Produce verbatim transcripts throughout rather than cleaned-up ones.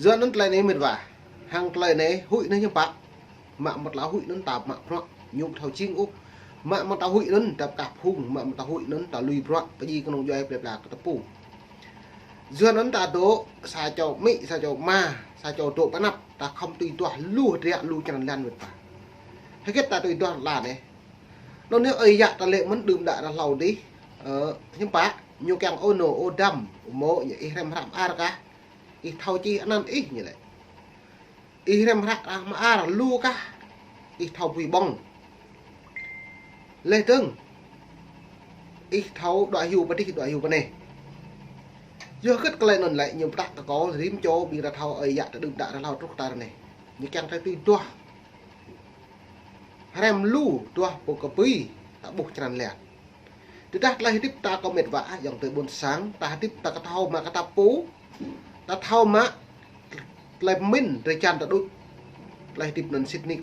Yua anăn tlei anei mĭt wa. Hăng tlei anei huĭ anei ñu pă. Mă mă tlei huĭ anăn ta mă bruă ñu thâo jing ôh. Mă mă ta huĭ anăn ta pkah phung, mă mă ta huĭ anăn ta lui bruă, pơjing knŏng djuai plei pla kơ ta pô. Yua anăn ta dôk sa čô amĭ, sa čô ama, sa čô dôk pơ anăp, ta khŏm tui duah lu hriă lu črăn lan mĭt wa. Hgĕt ta tui duah lan anei. Anăn ñu ơi yă ta lĕ mơ̆n đưm đă hlâo dih, ơ, hiưm pă, ñu kiăng ôh nô, ôh dăm, ôh mô̆, ñu ih hrăm hră mơar kah, ih thâo čih anăn ih ñu lĕ. Ih hrăm hră mơar lu kah, ih thâo pui ƀơ̆ng. Leh dơ̆ng, ih thâo đuĕ hiu pơ dih, đuĕ hiu pơ anei. Yua hgĕt klei anăn lĕ ñu ptăk kơ kâo, rĭm čô ƀing ta thâo ơi yă ta đưm đă hlâo truh tar anei. Ñu kiăng ta tui duah. Hrăm lu duah pô kơ pui, ta ƀuh črăn lan. Tơdah tlei hdĭp ta kơ mĭt wa, ayŏng adei ƀuôn sang, ta hdĭp ta kơ thâo mă kơ ta pô, ta thâo mă tlei mĭn drei jan ta đuč, tlei hdĭp anăn sĭt nik.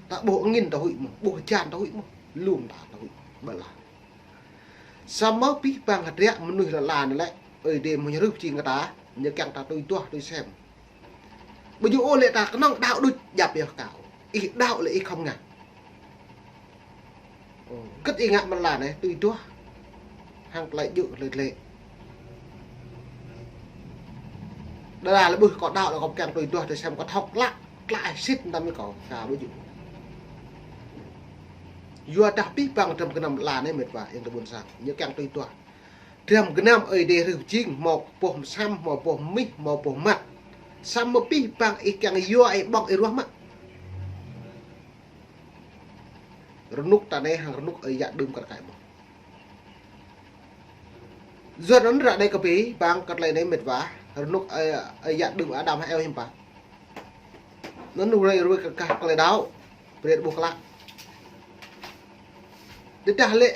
Ta ƀuh angĭn ta huĭ mơh, ƀuh jan ta huĭ mơh, lŭm ta ta huĭ, ƀơ lah. Samơ̆ pih pang hriă mnuih lăn ala anei lĕ, ơi adei mơ̆ng rưh pơjing kơ ta, ñu kiăng ta tui duah tui sem. Ƀu djŏ ôh lĕ ta knŏng đăo đuč djăp yơh kâo. Ih đăo lĕ ih khŏm ngă. Kơt ih ngă mơ̆n lăn anei, tui duah. Hăng klei djŏ klei dleh. Đa lĕ ƀuh kâo đăo lĕ kâo kiăng tui duah, tui sem kâo thâo klă, klă sĭt mtam kâo, ka ƀu djŏ. Yua dah pih pang drăm gơnam lăn anei mĭt wa, ayŏng adei ƀuôn sang, ñu kiăng tui duah. Drăm gơnam ơi adei rưh pơjing, mâo boh msăm, mâo boh mmih, mâo boh măt. Samơ̆ pih pang ih kiăng yua ih ƀơ̆ng ih ruah mă. Rnuk ta anei hăng rnuk ơi yă đưm kar kaĭ mơh. Yua anăn ră anei kơ pih pang kơ tlei anei mĭt wa, rnuk ơi, ơi yă đưm Ađam hăng Êwa hiưm pă. Anăn ruai ruai kơ kah klei đăo, brei ƀuh klă. Tơdah lĕ,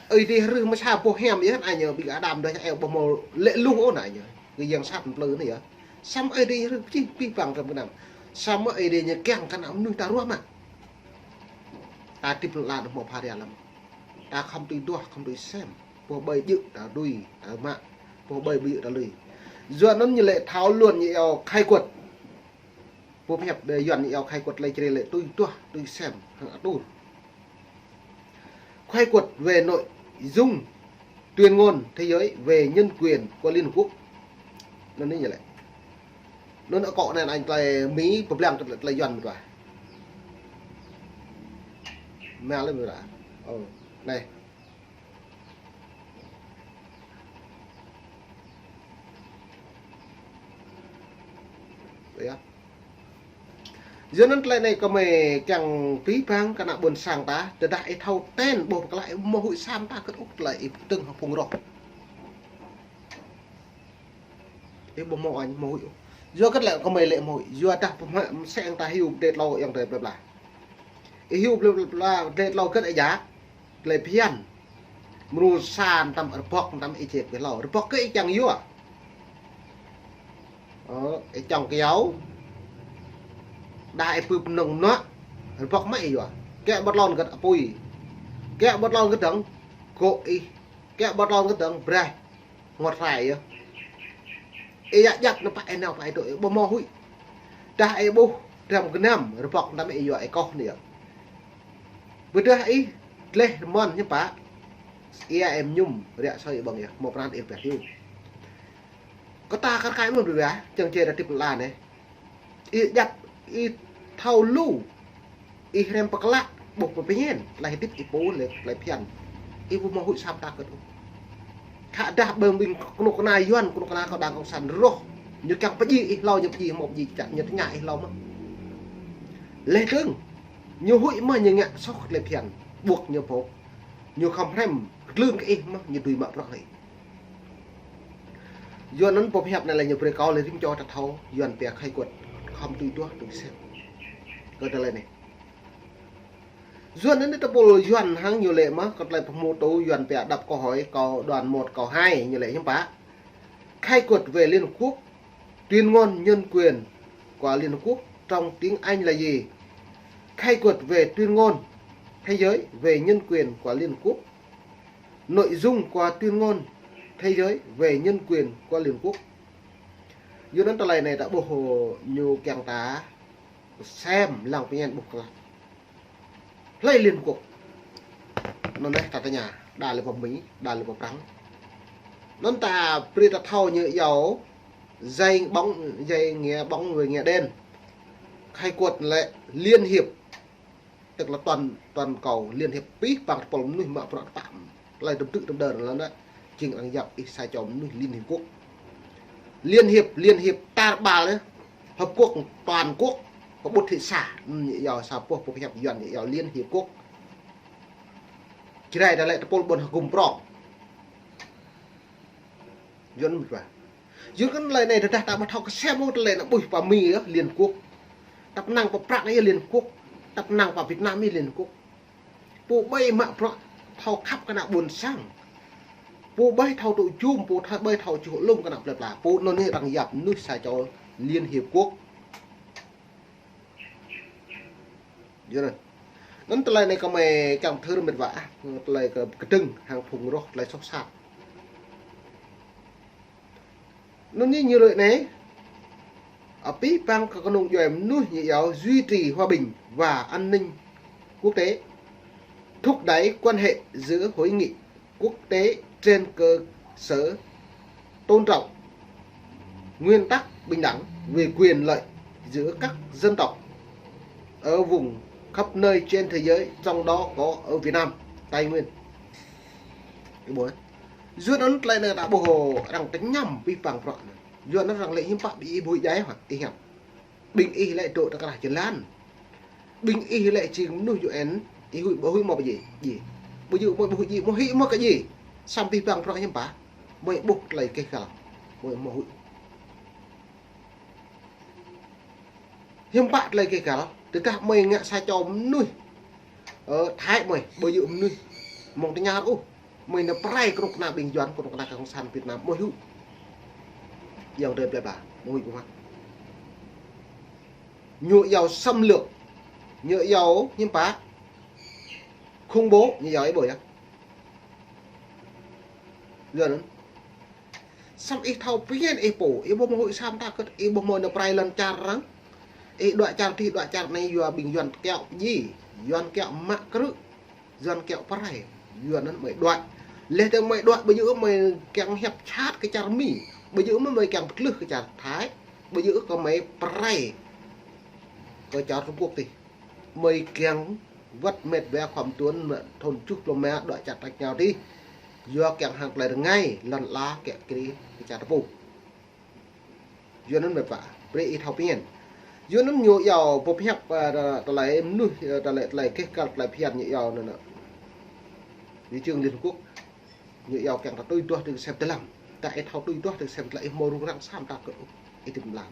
ơi adei rưh msă boh hiam yơh, anăn ñu ƀing Ađam dah Êwa ƀuh mâo lĕ luh ôh anăn ñu. Kơ yang sat mplư anei yơh. Samơ̆ ơi adei rưh pơjing pih pang drăm gơnam. Samơ̆ ơi adei ñu kiăng kơ ană mnuih ta ruah mă. Ta hdĭp lăn ala mâo pha ria lăm. Ta khŏm tui duah, khŏm tui sem. Boh ƀai djŏ ta lui, ta mă. Boh ƀai ƀu djŏ ta lui. Yua anăn ñu lĕ thâo luăn ñu iêu khai quật. Boh hiăp ƀai Yuăn ñu iêu khai quật lĕ črê lĕ tui duah, tui sem, hăng atur. Khai quật về nội dung tuyên ngôn thế giới về nhân quyền của Liên Hợp Quốc. Anăn anei ñu lĕ. Anăn akŏ anei anăn tlei Mi pơblang kơ tlei Yuăn mĭt wa. Mă lĕ mĭt wa. Ơ, anei. Yua anăn tlei anei kơ mei kiăng pih pang kơ ană ƀuôn sang ta, tơdah ih thâo ten boh pơklă ih mâo huĭ sam ta kơt ôh tlei ih pơtưng hŏng phung roh. Ih ƀuh mâo añ mâo huĭ ôh. Yua kơt lĕ kơ mei lĕ mâo huĭ. Yua dah pơmă msĕ ta hiu dê tlâo yang dê bla bla. Ih hiu bla bla bla dê tlâo kơt ih jak. Tlei phiăn. Mrô sa mtam rbŏk mtam ih jek bi hlâo. Rbŏk kơ ih čiăng yua. Ơ, ih čiăng kyâo. Dah ih pưp nŏng nŏ. Rbŏk mă ih yua. Kĕ ƀơ̆t lŏn kơt apui. Kĕ ƀơ̆t lŏn kơt dơ̆ng. Kŏ ih. Kĕ ƀơ̆t lŏn kơt dơ̆ng. Braih. Ngot rai yơh. Ih yă jăk nao pă ih nao pă ih dôk ih ƀuh mâo huĭ. Dah ih ƀuh drăm gơnam rbŏk mtam ih yua ih koh anei yơh. Ƀiădah ih dleh rơmăn hiưm pă. Ia ih mñum riă soi ih ƀơ̆ng yơh. Mâo pran ih pĕ hiu. Kơ ta kar kaĭ mơh bi wa, čiăng čê ta hdĭp lăn anei. Ih djăp, ih thâo lu, ih hrăm pơklă, ƀuh pơpñen, tlei hdĭp ih pô lĕ, tlei phiăn. Ih ƀuh mâo huĭ sam ta kơt ôh. Khă dah ƀơ̆ng ƀing knŭk kna Yuăn, knŭk kna kơ đảng cộng sản roh. Ñu kiăng pơjing ih hlâo, ñu pơjing mâo pơjing čăt, ñu tơña ih hlâo mơh. Leh dơ̆ng, ñu huĭ mơh ñu ngă soh tlei phiăn, ƀuh ñu pô. Ñu khŏm hrăm, kdlưn kơ ih mơh, ñu dưi mă bruă hĕ. Yua anăn boh hiăp anei lĕ ñu brei kâo lĕ rĭm čô ta thâo, Yuăn pia khai quật, khŏm tui duah tui sem. Kơ tlei anei. Yua anăn tơpul Yuăn hăng ñu lĕ mơh, kơ tlei pơhmu tŭ Yuăn pia đăp kơ hôi, kâo đoạn một, câu hai, ñu lĕ hiưm pă. Khai quật về Liên Hợp Quốc, tuyên ngôn nhân quyền của Liên Hợp Quốc trong tiếng Anh là gì? Khai quật về tuyên ngôn thế giới về nhân quyền của Liên Hợp Quốc. Nội dung của tuyên ngôn thế giới về nhân quyền của Liên Hợp Quốc. Yua anăn tơlơi anei ta ƀuh ñu kiăng ta sem lăng pơñen ƀuh klă. Hlei Liên Hợp Quốc. Anăn deh ta tơña, đa lĕ pơ Mi, đa lĕ pơ Prăng. Anăn ta brei ta thâo ñu yâo, dây bóng, dây nghĩa bóng với nghĩa đen. Khai quật lĕ Liên Hiệp, tức là toàn, toàn cầu Liên Hiệp pih păng tơpul mnuih mă bruă tăm. Tơlơi tŭm tư̆ tŭm đơr lăn đó. Jing arăng yap ih sa čô mnuih Liên Hiệp Quốc. Liên Hiệp, Liên Hiệp tar ƀar, Hợp Quốc, toàn quốc, kơ ƀuh thị xã. Ñu yâo sa boh boh hiăp Yuăn ñu yâo Liên Hiệp Quốc. Jrai ta lĕ tơpul ƀuôn hgŭm prŏng. Yuăn mĭt wa. Yua kơ tơlơi anei tơdah ta ƀu thâo ksiêm ôh tơlơi anăn ƀuh pơ Mi yơh Liên Quốc. Tăp năng pơ Prăng yơh Liên Quốc. Tăp năng pơ Việt Nam yơh Liên Quốc. Pô ƀai mă bruă thâo khăp kơ ană ƀuôn sang. Pô ƀai thâo tŭ jum, pô thâo ƀai thâo čuh lŭm kơ ană plei pla. Pô anăn arăng yap mnuih sa čô Liên Hiệp Quốc. Yua anăn. Anăn tơlơi anei kơ mơi kiăng thâo mĭt wa ah, tơlơi kơ kdơ̆ng hăng phung roh tơlơi soh sat. Anăn ñu rơi anei, apih păng kơ knŏng djuê mnuih ñu yâo duy trì hòa bình và an ninh quốc tế, thúc đẩy quan hệ giữa hội nghị quốc tế trên cơ sở tôn trọng nguyên tắc bình đẳng về quyền lợi giữa các dân tộc ở vùng khắp nơi trên thế giới, trong đó có ở Việt Nam, Tây Nguyên. Ih ƀuh. Yua anăn tơlơi anei ta ƀuh arăng tơñăm pih păng prŏ anăn. Yua anăn arăng lĕ hiăm pă ƀing ih ƀuh djai hă, ih hiăm. Ƀing ih lĕ dôk ta krah jơlan. Ƀing ih lĕ jing mnuih U N, ih huĭ ƀu huĭ mâo pơjing, jing. Ƀu djŏ mâo ƀu huĭ jing, mâo huĭ mâo kơ jing. Samơ̆ pih păng prŏ hiăm pă, mơi ƀuh tơlơi keh găl. Mơi mâo huĭ. Hiăm pă tơlơi keh găl, tơdah mơi ngă sa čô mnuih, ơ, Thái mơi, ƀu djŏ mnuih mơ̆ng tơñar ôh. Mơi nao prai knŭk kna ƀing Yuăn, knŭk kna cộng sản Việt Nam, mơi huĭ. Ayŏng adei plei pla, mơi huĭ ƀuh mă. Ñu yâo xâm lược, ñu yâo hiăm pă khủng bố, ñu yâo ih ƀuh yơh. Yua anăn. Samơ̆ ih thâo pơñen ih pô, ih ƀuh mâo huĭ sa mta kơ̆t, ih ƀuh mâo nao prai lăn čar arăng. Ih đuĕ čar dih, đuĕ čar anei yua ƀing Yuăn kiăo ji, Yuăn kiăo mă krư̆, Yuăn kiăo prai, Yuăn anăn mơi đuĕ. Leh dơ̆ng mơi đuĕ, ƀu djŏ mơi kiăng hiăp čhat kơ čar Mi, ƀu djŏ mơi kiăng pơtlưh kơ čar Thái, ƀu djŏ kơ mơi prai kơ čar Trung Quốc dih. Mơi kiăng wăt mĕt wa khua mduôn mă thŭn čuh plŏm ma đuĕ čar tač êngao dih. Yua kiăng hăng tơlơi rơngai, lăn ala kiă kriê kơ čar tơpul. Yua anăn mĕt wa, brei ih thâo pơñen. Yua anăn ñu yâo boh hiăp, ơ, tơlơi mnuih, ơ, tơlơi, tơlơi keh găl, tơlơi phiăn ñu yâo anăn. Ñu jing Liên Hợp Quốc. Ñu yâo kiăng ta tui duah tui ksiêm dlăng. Ta ih thâo tui duah tui ksiêm dlăng ih mâo rŭng răng sa mta kơ̆t ôh. Ih tĭm lăng.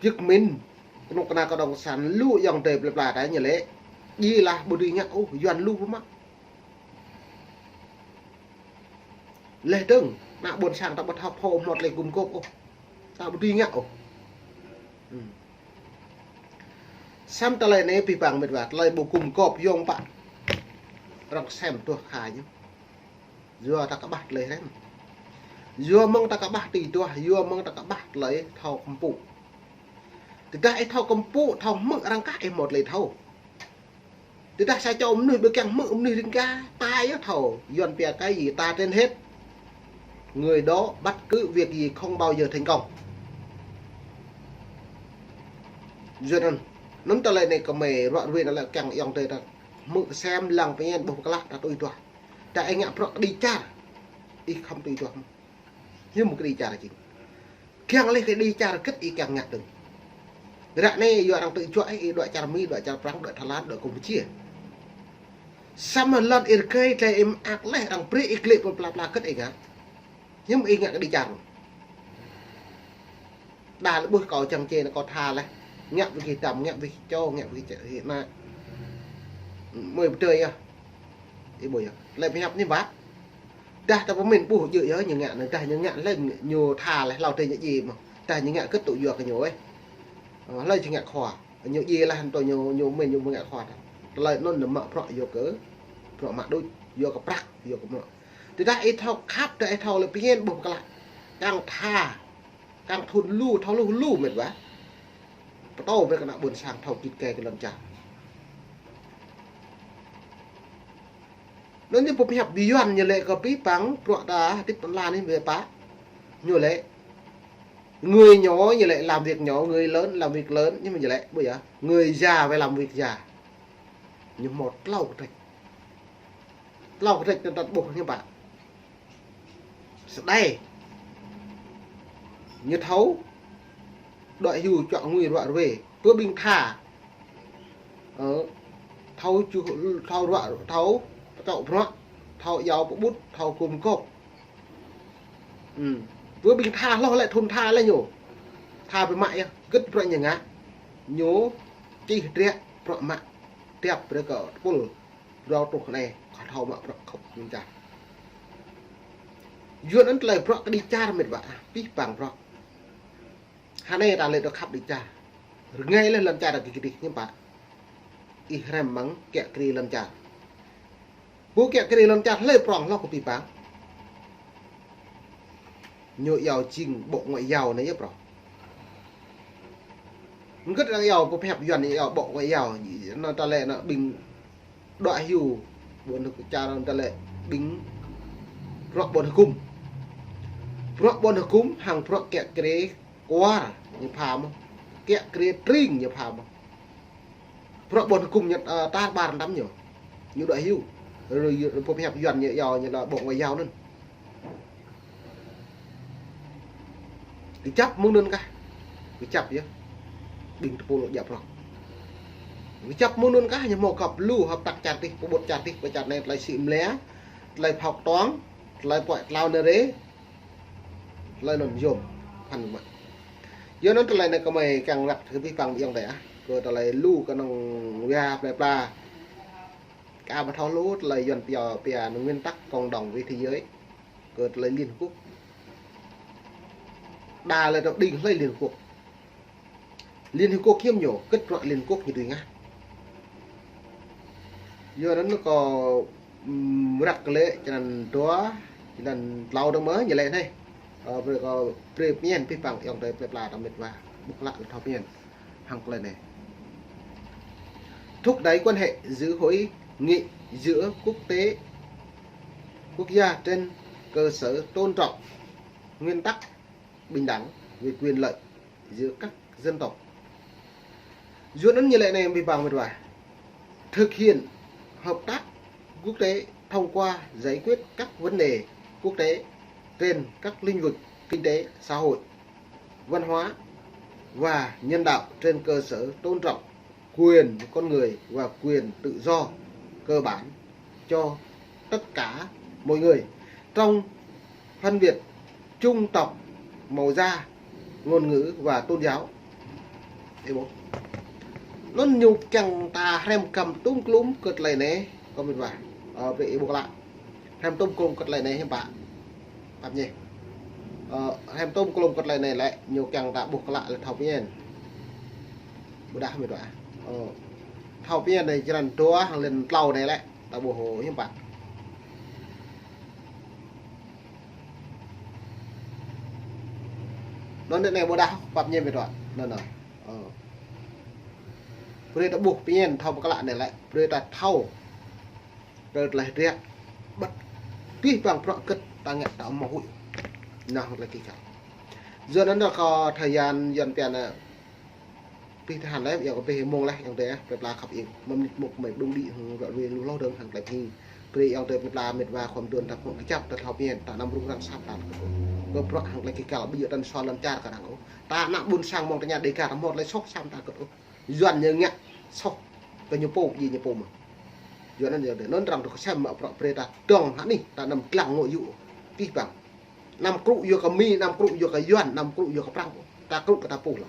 Việt Minh, knŭk kna cộng sản lu ayŏng adei plei pla ta ñu lĕ. Jing lah ƀu dưi ngă ôh, Yuăn lu ƀu mă. Leh dơ̆ng, ană ƀuôn sang ta ƀu thâo phô mâo tơlơi gum gôp ôh. Ta ƀu dưi ngă ôh. Hmm. Samơ̆ tơlơi anei pih păng mĕt wa, tơlơi ƀu gum gôp yŏng pă. Arăng sem tuah kha ñu. Yua ta kƀah tơlơi hrăm. Yua mơ̆ng ta kƀah tui duah, yua mơ̆ng ta kƀah tơlơi thâo kơmpŭ. Tơdah ih thâo kơmpŭ, thâo hmư̆ arăng kah ih mâo tơlơi thâo. Tơdah sa čô mnuih ƀu kiăng hmư̆ mnuih rĭng ka, ta yơh thâo, Yuăn pia cái gì ta trên hết. Người đó bất cứ việc gì không bao giờ thành công. Yua anăn, anăn tơlơi anei kơ mơi ruă ruê anăn lĕ kiăng ayŏng adei ta hmư̆ ksiêm lăng pơñen ƀuh klă ta tui duah. Ta ih ngă bruă kđi čar, ih khăm tui duah. Hiư̆m kđi čar jing. Kiăng leh kđi čar kơ̆t ih kiăng ngă dơ̆ng. Ră anei yua arăng tui juă ih, ih đuĕ čar Mi, đuĕ čar Prăng, đuĕ Thái Lan, đuĕ Campuchia. Samơ̆ lăn êrgei tlei ih mơak leh arăng brei ih klei pla pla kơ̆t ih ngă. Hiư̆m ih ngă kđi čar. Đa lĕ ƀuh kâo čiăng čê anăn kâo tha leh. Ngă wĭt kơ dăm, ngă wĭt kơ čô, ngă wĭt kơ čô, hĕ anăn. Mơi pơdơi yơh. Ih ƀuh yơh. Lĕ pơhiăp anei wăt. Dah ta pơmĭn ƀuh djŏ yơh ñu ngă anăn, dah ñu ngă leh ñu tha leh hlâo dê ñu djiê mơh. Dah ñu ngă kơ̆t tŭ yua kơ ñu ih. Ơ, hlei či ngă khua. Ñu djiê leh hăn tŭ ñu, ñu mĭn ñu ngă khua ta. Tơlơi anăn ñu mă bruă yua kơ, bruă mă đuč, yua kơ prăk, yua kơ mơ̆. Tơdah ih thâo khăp, tơdah ih thâo lĕ pơñen ƀuh pơklă. Kăng tha, kăng thŭn lu, thâo lu lu mĭt wa. Pơtô brei kơ ană ƀuôn sang thâo gĭt gai kơ lăn čar. Anăn ñu pơhiăp bi Yuăn ñu lĕ kơ pih păng, bruă ta hdĭp ala anei bi pă. Ñu lĕ, người nhỏ ñu lĕ làm việc nhỏ, người lớn làm việc lớn, ñu mĭn ñu lĕ, ƀuh yơh, người già phải làm việc già. Ñu mâo tlâo kdrêč. Tlâo kdrêč anăn ta ƀuh ñu pă. Sơđai. Ñu thâo đuĕ hiu čuă ngui ruă ruê. Pơ ƀing tha. Ơ, thâo čuh, thâo ruă, thâo pơtŏ bruă, thâo yâo pơƀut, thâo gum gôp. Ư. Pơ ƀing tha hloh lĕ thŭn tha lĕ ñu. Tha bi mă yơh, gĭt bruă ñu ngă. Ñu čih driă bruă mă. Tiăp brei kơ tơpul. Rao truh anei, kơ thâo mă bruă khăp ñu čah. Yuăn anăn tlei bruă kđi čar mĭt wa, pih păng bruă. Hơnei ta lĕ dôk khăp kđi čar. Rơngai leh lăn čar ta kơ kdih ñu pă. Ih hrăm mơ̆ng kiă kriê lăn čar. Pô kiă kriê lăn čar hlei prŏng hloh kơ pih păng. Ñu iâu jing Bộ Ngoại giao anei yơh prŏng. Mgĭt arăng iâu pơhiăp Yuăn iâu Bộ Ngoại giao. Anăn ta lĕ anăn ƀing đuĕ hiu ƀuôn hơk-, čar anăn ta lĕ ƀing bruă ƀuôn hgŭm. Bruă ƀuôn hgŭm hăng bruă kiă kriê kuar ñu pha mơh. Kiă kriê tring ñu pha mơh. Bruă ƀuôn hgŭm ñu, ơ, tar ƀar mtam ñu. Ñu đuĕ hiu. Ru-, ru-, pơhiăp Yuăn ñu iâu ñu lĕ Bộ Ngoại giao anăn. Kjăp mơ̆ng anăn kah. Kjăp yơh. Ƀing tơpul djă prŏng. Kjăp mơ̆ng anăn kah ñu mâo găp lu hợp tác čar tih, pơƀut čar tih, pơ čar anei tlei sĭ mlia, tlei phao ktuang, tlei puăi tlao nare, tlei anăn yôm, păn mă. Yua anăn tlei anei kơ mei kăng răk kơ pih păng ƀiăng tê ah. Kơ tlei lu kơ năng wia plei pla. Kơ ƀă thâo lu tlei Yuăn pia, pia nguyên tắc cộng đồng vì thế giới. Kơ tlei Liên Hợp Quốc. Đa lĕ tơ đing hlei Liên Hợp Quốc. Liên Hợp Quốc hiam ñu, gĭt bruă Liên Hợp Quốc ñu dưi ngă. Yua anăn kơ, ưm, răk lĕ, črăn dua, črăn tlâo dơ̆ng mơh, ñu lĕ anei. Ơ, brei kơ, brei pơñen pih păng ayŏng adei plei pla ta mĭt wa. Ƀuh klă lĕ thâo pơñen. Hăng klei anei. Thúc đẩy quan hệ giữa hội nghị giữa quốc tế, quốc gia trên cơ sở tôn trọng nguyên tắc bình đẳng về quyền lợi giữa các dân tộc. Yua anăn ñu lĕ anei pih păng mĭt wa. Thực hiện hợp tác quốc tế thông qua giải quyết các vấn đề quốc tế trên các lĩnh vực kinh tế, xã hội, văn hóa và nhân đạo trên cơ sở tôn trọng quyền con người và quyền tự do cơ bản cho tất cả mọi người trong phân biệt chủng tộc, màu da, ngôn ngữ và tôn giáo. Ê bố. Anăn ñu kiăng ta hrăm kăm tŭm klŭm kơ tlei anei, kơ mĭt wa. Ơ, brei ê bố klă. Hrăm tŭm klŭm kơ tlei anei hiam pă. Pap ñe. Ơ, hrăm tŭm klŭm kơ tlei anei lĕ, ñu kiăng ta ƀuh klă lĕ thâo pơñen. Ƀudah mĭt wa. Ơ, thâo pơñen anei črăn dua hăng lăn tlâo anei lĕ, ta ƀuh hiam pă. Anăn anei ƀudah pap ñe mĭt wa. Anăn, anăn. Ơ. Brei ta ƀuh pơñen thâo pơklă anei lĕ, brei ta thâo. Tơ tlei hriă. Ƀăt. Pih păng bruă gĭt ta ngă ta mâo huĭ. Nah, tlei kikal. Yua anăn kơ thời gian Yuăn pia anăn. Pih tơhan leh, yua kơ pih mông leh, ayŏng adei, plei pla khăp ing. Mâo mnĭt mông kơ mei đung đĭ, hăng ruă ruê lu hloh dơ̆ng hăng tlei phi. Brei ayŏng adei plei pla mĭt wa khua mduôn ta phung kjăp, ta thâo pơñen, ta anăm rŭng răng sap ta kơ. Kơ bruă hăng tlei kikal, ƀu djŏ ta anăn sual lăn čar kơ arăng ôh. Ta ană ƀuôn sang mơ̆ng ta ña Dega ta mâo tlei soh sap ta kơ ôh. Yuăn ñu ngă soh kơ ñu pô, djiê ñu pô mơh. Yua anăn yơh, anăn arăng dôk ksem mă bruă brei ta dŏng hă anih, ta anăm dlăng ngŏ yŭ. Pih păng. Anăm krŭ yua kơ Mi, anăm krŭ yua kơ Yuăn, anăm krŭ yua kơ Prăng. Ta krŭ kơ ta pô lŏ.